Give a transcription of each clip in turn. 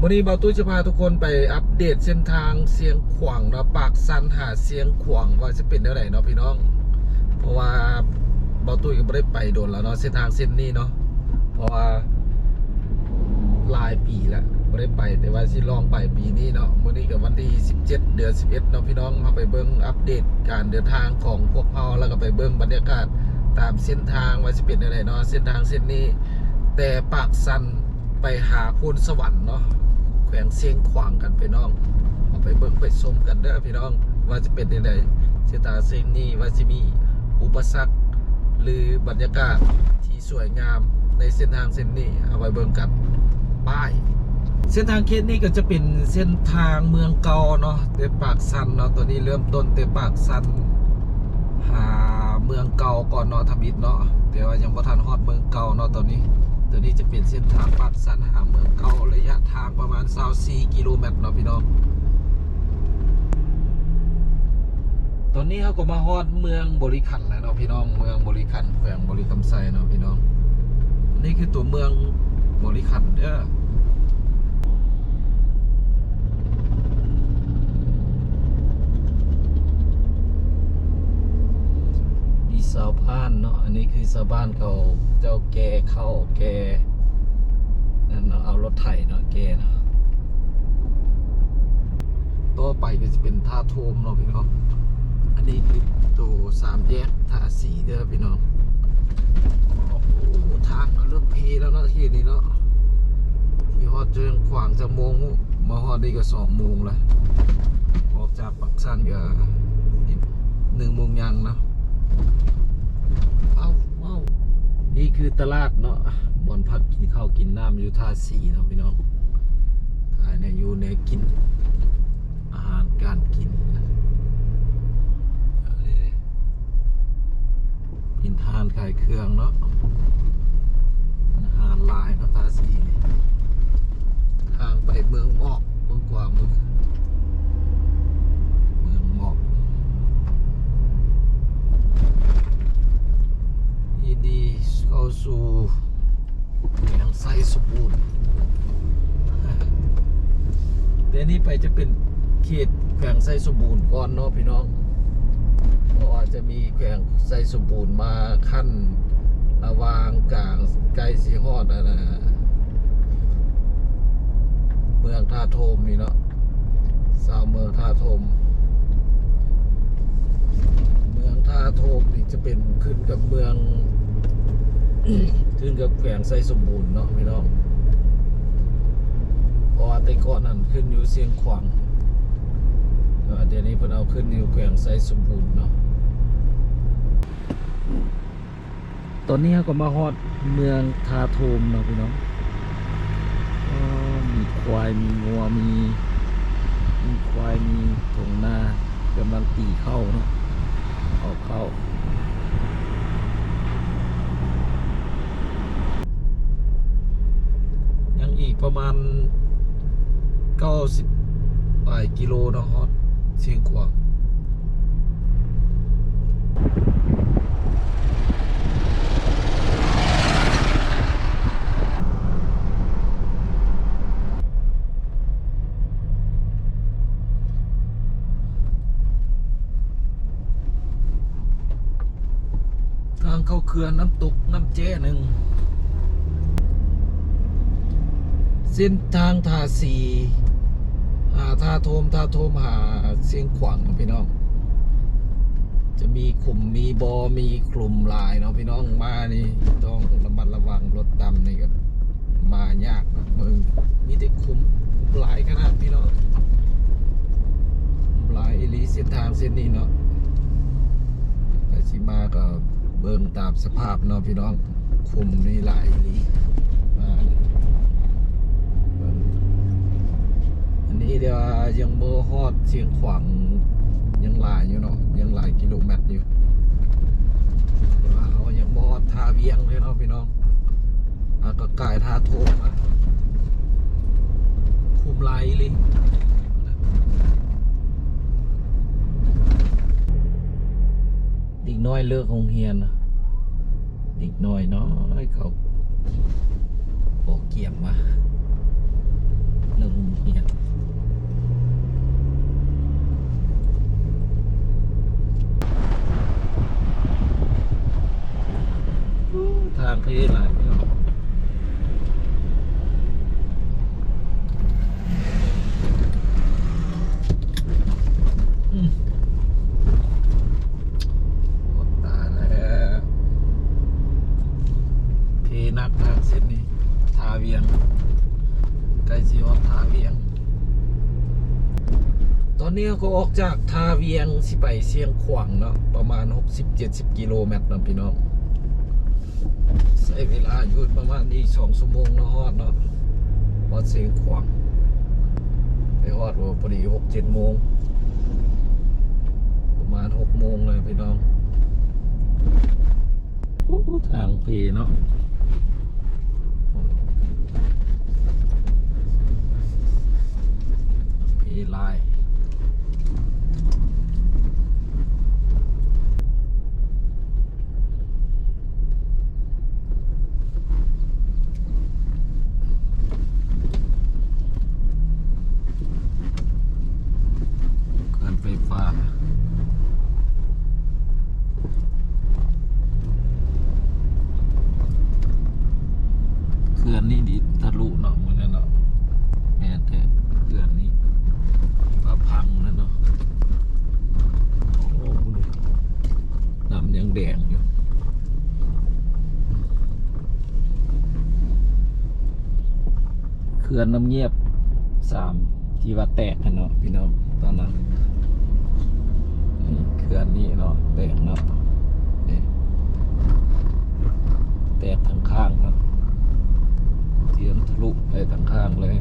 ມື້ນີ້ບ່າວຕຸ້ຍຈະພາທຸກຄົນໄປອັບເດດເສັ້ນທາງຊຽງຂວາງເນາະ, ປາກຊັນຫາຊຽງຂວາງ ວ່າຈະເປັນແນວໃດເນາະພີ່ນ້ອງ. ເພາະວ່າບ່າວຕຸ້ຍກໍບໍ່ໄດ້ໄປດົນແລ້ວເນາະ ເສັ້ນທາງເສັ້ນນີ້ເນາະ, ເພາະວ່າຫຼາຍປີແລ້ວບໍ່ໄດ້ໄປ, ແຕ່ວ່າຊິລອງໄປປີນີ້ເນາະ. ມື້ນີ້ກໍວັນທີສິບເຈັດ ເດືອນສິບເອັດເນາະພີ່ນ້ອງ, ເຮົາໄປເບິ່ງອັບເດດການເດີນທາງຂອງພວກເຮົາ ແລ້ວກໍໄປເບິ່ງບັນຍາກາດຕາມເສັ້ນທາງວ່າຊິເປັນແນວໃດເນາະ ເສັ້ນທາງເສັ້ນນີ້. ແຕ່ປາກຊັນໄປຫາໂພນສະຫວັນເນາະ ແຂວງຊຽງຂວາງກັນພີ່ນ້ອງ, ເຮົາໄປເບິ່ງໄປຊົມກັນເດີພີ່ນ້ອງ ວ່າຈະເປັນຈັ່ງໃດ ເສັ້ນທາງເສັ້ນນີ້ ວ່າຊິມີອຸປະສັກ ຫຼື ບັນຍາກາດທີ່ສວຍງາມໃນເສັ້ນທາງເສັ້ນນີ້ ເຮົາໄປເບິ່ງກັນ. ໄປ. ເສັ້ນທາງເຂດນີ້ກໍຈະເປັນເສັ້ນທາງເມືອງເກົ່າເນາະ ແຕ່ປາກຊັນເນາະ, ຕອນນີ້ເລີ່ມຕົ້ນແຕ່ປາກຊັນ ຫາເມືອງເກົ່າກ່ອນເນາະ ທຳອິດເນາະ, ແຕ່ວ່າຍັງບໍ່ທັນຮອດເມືອງເກົ່າເນາະຕອນນີ້. ຕົວນີ້ຈະເປັນເສັ້ນທາງປາກຊັນຫາເມືອງເກົ່າ ໄລຍະທາງປະມານຊາວສີ່ກິໂລແມັດເນາະພີ່ນ້ອງ. ຕອນນີ້ເຮົາກໍມາຮອດເມືອງບໍລິຄັນແລ້ວເນາະພີ່ນ້ອງ, ເມືອງບໍລິຄັນ ແຂວງບໍລິຄຳໄຊເນາະພີ່ນ້ອງ. ນີ້ຄືຕົວເມືອງບໍລິຄັນເດີ. ມີຊາວບ້ານເນາະ, ອັນນີ້ຄືຊາວບ້ານເຂົາເຈົ້າແກ່ເຂົ້າແກ່ນັ້ນເນາະ, ເອົາລົດໄຖເນາະແກ່ເນາະ. ຕໍ່ໄປກໍຈະເປັນທ່າໂທມເນາະພີ່ນ້ອງ. ອັນນີ້ຄືໂຕສາມແຍກທ່າສີເດີພີ່ນ້ອງ. ໂອ້ ທາງກໍເລີ່ມເພແລ້ວເນາະ ເຂດນີ້ເນາະ. ທີ່ຮອດຊຽງຂວາງຈັກໂມງ? ມາຮອດນີ້ກໍສອງໂມງແລ້ວ, ອອກຈາກປາກຊັນກໍໜຶ່ງໂມງຍັງເນາະ. ເອົ້າ ເອົ້າ ນີ້ຄືຕະຫຼາດເນາະ, ບ່ອນພັກກິນເຂົ້າກິນນ້ຳຢູ່ທ່າສີເນາະພີ່ນ້ອງ. ຂາຍແນວຢູ່ແນວກິນ ອາຫານການກິນ. ເປັນຮ້ານຂາຍເຄື່ອງເນາະ, ຮ້ານອາຫານຫຼາຍເນາະ ທ່າສີນີ້. ທາງໄປເມືອງໝອກ ເບິ່ງຂວາມື ເມືອງໝອກ. ຍິນດີເຂົ້າສູ່ ແຂວງໄຊສົມບູນ. ແຕ່ນີ້ໄປຈະເປັນເຂດແຂວງໄຊສົມບູນກ່ອນເນາະພີ່ນ້ອງ, ເພາະວ່າຈະມີແຂວງໄຊສົມບູນມາຂັ້ນລະຫວ່າງກາງ ໃກ້ຊິຮອດ ອັນນ່າ ເມືອງທ່າໂທມນີ້ເນາະ. ຊາວເມືອງທ່າໂທມ. ເມືອງທ່າໂທມນີ້ຈະເປັນຂຶ້ນກັບເມືອງ ຂຶ້ນກັບແຂວງໄຊສົມບູນເນາະພີ່ນ້ອງ, ເພາະວ່າແຕ່ກ່ອນນັ້ນຂຶ້ນຢູ່ຊຽງຂວາງ, ແຕ່ວ່າດຽວນີ້ເພິ່ນເອົາຂຶ້ນຢູ່ແຂວງໄຊສົມບູນເນາະ. ຕອນນີ້ເຮົາກໍມາຮອດເມືອງທ່າໂທມເນາະພີ່ນ້ອງ. ອໍ ມີຄວາຍ ມີງົວ ມີ ມີຄວາຍ ມີທົ່ງນາ ກຳລັງຕີເຂົ້າເນາະ, ອອກເຂົ້າ. ຍັງອີກປະມານເກົ້າສິບປາຍກິໂລເນາະ ຮອດຊຽງຂວາງ. ທາງເຂົ້າເຂື່ອນນ້ຳຕົກນ້ຳແຈ້ໜຶ່ງ. ເສັ້ນທາງທ່າສີຫາທ່າໂທມ, ທ່າໂທມຫາຊຽງຂວາງເນາະພີ່ນ້ອງ. ຈະມີຂຸມມີບໍ່ ມີຂຸມຫຼາຍເນາະພີ່ນ້ອງ, ມານີ້ຕ້ອງລະມັດລະວັງ, ລົດດຳນີ້ກໍມາຍາກເນາະ. ເບິ່ງ ມີແຕ່ຂຸມ, ຂຸມຫຼາຍຂະໜາດພີ່ນ້ອງ, ຂຸມຫຼາຍອີ່ຫຼີເສັ້ນທາງເສັ້ນນີ້ເນາະ. ໃຜຊິມາກໍເບິ່ງຕາມສະພາບເນາະພີ່ນ້ອງ. ຂຸມນີ້ຫຼາຍອີ່ຫຼີ. ອ່າ ເບິ່ງ ອັນນີ້ແຕ່ວ່າຍັງບໍ່ຮອດຊຽງຂວາງ, ຍັງຫຼາຍຢູ່ເນາະ, ຍັງຫຼາຍກິໂລແມັດຢູ່. ແຕ່ວ່າເຮົາຍັງບໍ່ຮອດທ່າວຽງເລີຍເນາະພີ່ນ້ອງ. ອ່າ ກໍກາຍທ່າໂທມມາ. ຂຸມຫຼາຍອີ່ຫຼີ. ເດັກນ້ອຍເລີກໂຮງຮຽນ, ເດັກນ້ອຍນ້ອຍເຂົາອອກກຽມມາ. ເລີກໂຮງ ຊິຮອດທ່າວຽງ. ຕອນນີ້ເຮົາກໍອອກຈາກທ່າວຽງ ຊິໄປຊຽງຂວາງເນາະ ປະມານຫົກສິບເຈັດສິບກິໂລແມັດເນາະພີ່ນ້ອງ. ໃຊ້ເວລາຢູ່ປະມານອີກສອງຊົ່ວໂມງເນາະ ຮອດເນາະ ຮອດຊຽງຂວາງ. ໄປຮອດ ໂອ້ ພໍດີຫົກເຈັດໂມງ ປະມານຫົກໂມງແລ້ວພີ່ນ້ອງ. ໂອ້ ທາງເພເນາະ ເພຫຼາຍ. ເຂື່ອນໄຟຟ້າ ເຂື່ອນນີ້ດີທະລຸເນາະ ມື້ນັ້ນເນາະ. ແມ່ນແທ້ ເຂື່ອນນີ້ວ່າພັງແລ້ວເນາະ. ໂອ້ ນ້ຳຍັງແດງຢູ່. ເຂື່ອນນ້ຳງຽບສາມ ທີ່ວ່າແຕກຫັ້ນເນາະພີ່ນ້ອງ ຕອນນັ້ນ. ນີ້ເຂື່ອນນີ້ເນາະ ແຕກເນາະ ນີ້ ແຕກທັງຂ້າງເນາະ ເຂື່ອນທະລຸໄປທັງຂ້າງເລີຍ.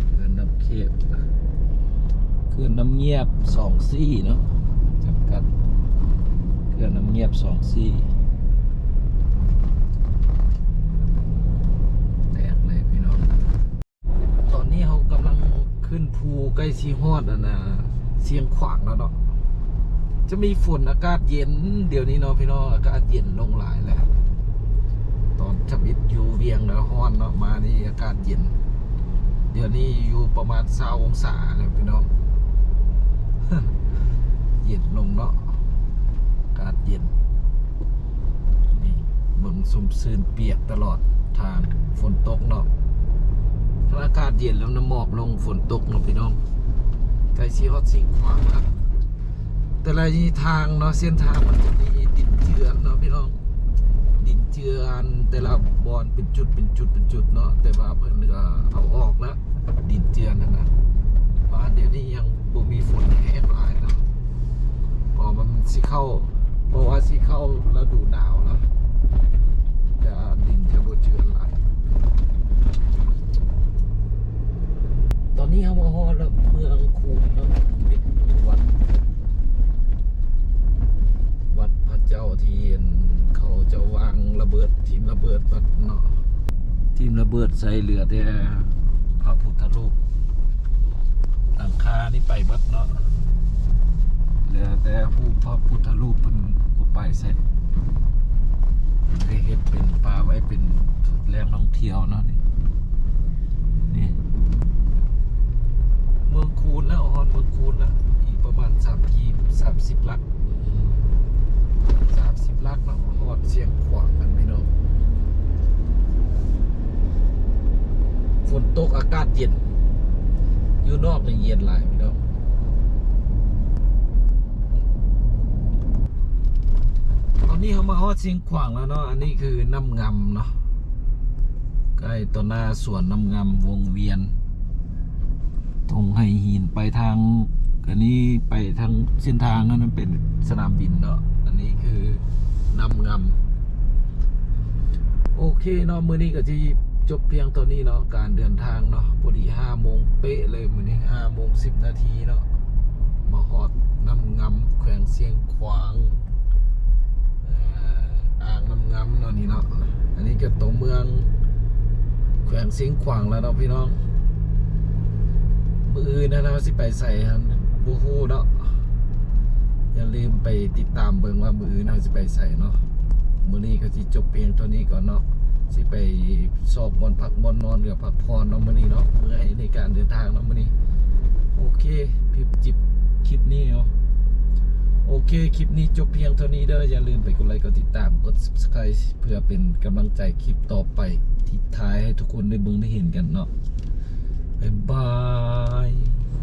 ເຂື່ອນນ້ຳເຂບ ເຂື່ອນນ້ຳງຽບສອງສີ່ເນາະ ຈຳກັດ ເຂື່ອນນ້ຳງຽບສອງສີ່ ແຕກເລີຍພີ່ນ້ອງ. ຕອນນີ້ເຮົາກຳລັງຂຶ້ນພູ ໃກ້ຊິຮອດອັນນ່າ ຊຽງຂວາງແລ້ວເນາະ. ຈະມີຝົນ ອາກາດເຢັນດຽວນີ້ເນາະພີ່ນ້ອງ ອາກາດເຢັນລົງຫຼາຍແລ້ວ. ຕອນທຳອິດຢູ່ວຽງແລ້ວຮ້ອນເນາະ ມານີ້ອາກາດເຢັນ. ດຽວນີ້ຢູ່ປະມານຊາວອົງສາແລ້ວພີ່ນ້ອງ ເຢັນລົງເນາະ ອາກາດເຢັນ. ນີ້ເບິ່ງ ຊຸ່ມຊື່ນປຽກຕະຫຼອດທາງ ຝົນຕົກເນາະ. ຄັນອາກາດເຢັນແລ້ວ ນ້ຳໝອກລົງ ຝົນຕົກເນາະພີ່ນ້ອງ. ໃກ້ຊິຮອດຊຽງຂວາງແລ້ວ. ແຕ່ລະທາງເນາະ ເສັ້ນທາງມັນຈະມີດິນເຈື່ອນເນາະພີ່ນ້ອງ ດິນເຈື່ອນແຕ່ລະບ່ອນເປັນຈຸດ ເປັນຈຸດ ເປັນຈຸດເນາະ. ແຕ່ວ່າເພິ່ນກໍເອົາອອກແລ້ວ ດິນເຈື່ອນຫັ້ນນະ. ວ່າດຽວນີ້ຍັງບໍ່ມີຝົນແຮງຫຼາຍເນາະ ເພາະວ່າມັນຊິເຂົ້າ ເພາະວ່າຊິເຂົ້າລະດູໜາວແລ້ວ ຈະ ດິນຈະບໍ່ເຈື່ອນຫຼາຍ. ຕອນນີ້ເຮົາມາຮອດແລ້ວ ເມືອງຄູນເນາະ ເປັນວັດ ວັດພະເຈົ້າທີ່ເຂົາເຈົ້າວາງລະເບີດ ຖິ້ມລະເບີດເບິດເນາະ ຖິ້ມລະເບີດໃສ່ ເຫຼືອແຕ່ພະພຸດທະຮູບ ຫຼັງຄານີ້ໄປເບິດເນາະ ເຫຼືອແຕ່ຮູບພະພຸດທະຮູບເພິ່ນບໍ່ໄປໃສ ໄດ້ເຮັດເປັນປະໄວ້ເປັນແຫຼ່ງທ່ອງທ່ຽວເນາະ. ນີ້ ນີ້ເມືອງຄູນແລ້ວ ຮອດເມືອງຄູນແລ້ວ ອີກປະມານສາມ ສາມສິບຫຼັກ ສາມສິບຫຼັກເນາະ ຮອດຊຽງຂວາງກັນພີ່ນ້ອງ. ຝົນຕົກ ອາກາດເຢັນ ຢູ່ນອກນີ້ເຢັນຫຼາຍພີ່ນ້ອງ. ຕອນນີ້ເຮົາມາຮອດຊຽງຂວາງແລ້ວເນາະ ອັນນີ້ຄືນ້ຳງຳເນາະ ໃກ້ຕໍ່ໜ້າສວນນ້ຳງຳວົງວຽນ ທົ່ງໄຫຫີນໄປທາງ ອັນນີ້ໄປທາງເສັ້ນທາງນັ້ນ ມັນເປັນສະໜາມບິນເນາະ ອັນນີ້ຄືນ້ຳງຳ. ໂອເຄເນາະ ມື້ນີ້ກໍຊິຈົບພຽງເທົ່ານີ້ເນາະ ການເດີນທາງເນາະ ພໍດີຫ້າໂມງເປະເລີຍ ມື້ນີ້ຫ້າໂມງສິບນາທີເນາະ ມາຮອດນ້ຳງຳ ແຂວງຊຽງຂວາງ ເອີ ອ່າງນ້ຳງຳເນາະ ນີ້ເນາະ. ອັນນີ້ກໍຕົວເມືອງແຂວງຊຽງຂວາງແລ້ວເນາະພີ່ນ້ອງ. ມື້ອື່ນນັ້ນເຮົາຊິໄປໃສຫັ້ນບໍ່ຮູ້ເນາະ ຢ່າລືມໄປຕິດຕາມເບິ່ງວ່າມື້ອື່ນເຮົາຊິໄປໃສເນາະ. ມື້ນີ້ກໍຊິຈົບພຽງເທົ່ານີ້ກ່ອນເນາະ ຊິໄປຊອກບ່ອນພັກບ່ອນນອນ ເພື່ອພັກຜ່ອນເນາະ ມື້ນີ້ເນາະ ເມື່ອຍໃນການເດີນທາງເນາະມື້ນີ້. ໂອເຄ ຄລິບຈິບ ຄລິບນີ້ເນາະ ໂອເຄ ຄລິບນີ້ຈົບພຽງເທົ່ານີ້ເດີ. ຢ່າລືມໄປກົດໄລ ກົດຕິດຕາມ ກົດ Subscribe ເພື່ອເປັນກຳລັງໃຈຄລິບຕໍ່ໄປ ທີ່ຖ່າຍໃຫ້ທຸກຄົນໄດ້ເບິ່ງໄດ້ເຫັນກັນເນາະ. ບາຍບາຍ.